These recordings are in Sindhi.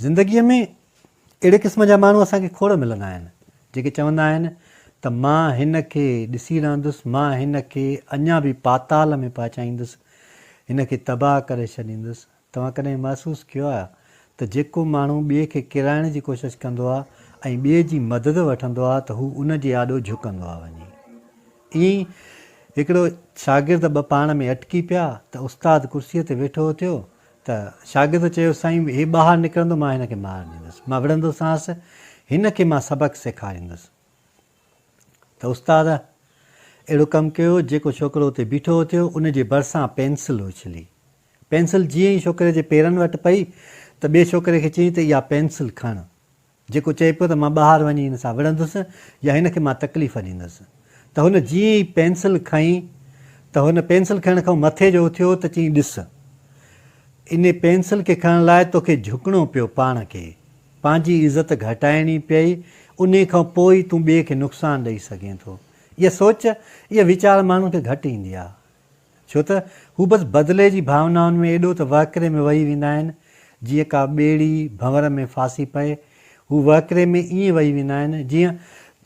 زندگيء ۾ اهڙي قسم جا ماڻهو اسان کي کوڙ ملندا آهن، جيڪي چوندا آهن ته مان هن کي ڏسي رهندس، مان هن کي اڃا به پاتال ۾ پهچائيندس، هن کي تباهه ڪري ڇڏيندس. توهان ڪڏهن محسوس ڪيو آهي ته جيڪو ماڻهو ٻئي کي ڪيرائڻ جي ڪوشش ڪندو آهي ۽ ٻئي جي مدد وٺندو آهي ته هو ان جي آڏو جهڪندو آهي وڃي. ائين ئي هڪڙو شاگرد ٻه پاڻ ۾ اٽڪي پيا ته استاد ڪرسيء تي ويٺو اٿيو ته شاگرد چيو سائين هي ٻاهر نڪرندو مان هن کي مار ڏيندس، مان وڙهندوسانس، هن کي مان سبق سيکاريندس. ته استاد اهڙو ڪم ڪيو جيڪو ڇوڪرو اتي بيٺو اٿيو ان جي ڀرسان پينسل اڇلي. پينسل جيئن ئي ڇوڪري جي پيرن وٽ پئي ته ٻئي ڇوڪري کي چيائين ته اها پينسل کڻ. جيڪو چئي پيو ته مان ٻاهر وڃي هن سان وڙهندس يا هن کي مان تڪليف ڏيندس ته هن جيئن ئي پينسل کنئي ته هن پينسل کڻڻ کان مٿي جو اٿيو ته چيائين ڏس انهي پينسل کي کڻڻ لاء توکي جهڪڻو پيو پاڻ کي پنهنجي عزت گهٽائڻي پيئي انهي کان پوء ئي تون ٻئي کي نقصان ڏئي سگهين ٿو. اها سوچ اها ويچار ماڻهن کي گهٽ ايندي آهي. ڇو ته هو بس بدلي جي ڀاونائن ۾ ايڏو ته وهڪري ۾ وهي ويندا آهن، جيئن ڪا ٻيڙي ڀنور ۾ ڦاسي پئي. هو وهڪري ۾ ائين وهي ويندا آهن، جيئن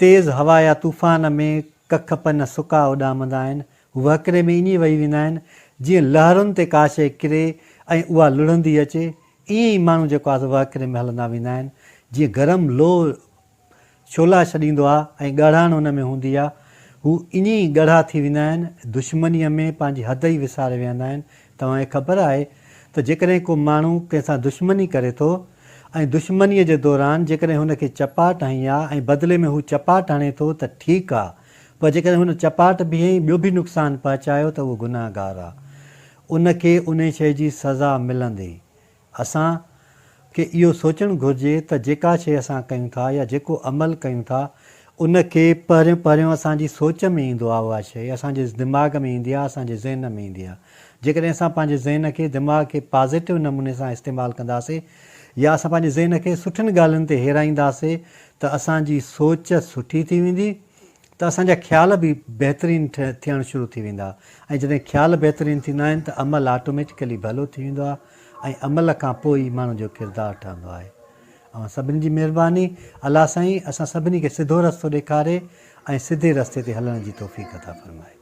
تيز هوا يا طوفان ۾ ڪک پن سڪا اڏامندا آهن. هو وهڪري ۾ ائين وهي ويندا آهن، جيئن لهرن تي ڪا شيء ڪري ۽ اها لڙهندي اچي. ائين ئي ماڻهو جيڪو آهي سو وهڪري ۾ هلندا ويندا آهن، جيئن گرم لوهه شعلا ڇڏيندو آ ۽ ڳاڙهاڻ ان ۾ هوندي آ. هو ائين ئي ڳاڙها ٿي ويندا آهن. دشمنيء ۾ پنهنجي حد ئي وساري ويهندا آهن. توهان کي خبر آهي ته جيڪڏهن ڪو ماڻهو ڪنهن سان دشمني ڪري ٿو ۽ دشمنيء جي دوران جيڪڏهن هن کي چپاٽ هنئي آ ۽ بدلي ۾ هو چپاٽ هڻي ٿو ته ٺيڪ آ پر جيڪڏهن هن چپاٽ به هنئي ٻيو به نقصان پهچايو ته اهو گنهگار آ. ان کي انهي شيء جي سزا ملندي. اسان کي اهو سوچڻ گهرجي ته جيڪا شيء اسان ڪيون ٿا يا جيڪو عمل ڪيون ٿا ان کي پهريون پهريون اسان جي سوچ ۾ ايندو آهي اها شيء اسان جي دماغ ۾ ايندي آهي اسان جي ذهن ۾ ايندي آهي جيڪڏهن اسان پنهنجي ذهن کي دماغ کي پازيٽو نموني سان استعمال ڪنداسي يا اسان پنهنجي ذهن کي سٺين ڳالهين تي هيرائينداسي ته اسان جي سوچ سٺي ٿي ويندي ته اسان جا خيال به بهترين ٿيڻ شروع ٿي ويندا ۽ جڏهن خيال بهترين ٿيندا آهن ته عمل آٽوميٽيڪلي ڀلو ٿي ويندو آهي ۽ عمل کان پوء ئي ماڻهو جو ڪردار ٺهندو آهي. اوهان سڀني جي مهرباني. الله سائين اسان سڀني کي سڌو رستو ڏيکاري ۽ سڌي رستي تي هلڻ جي توفيق عطا فرمائي.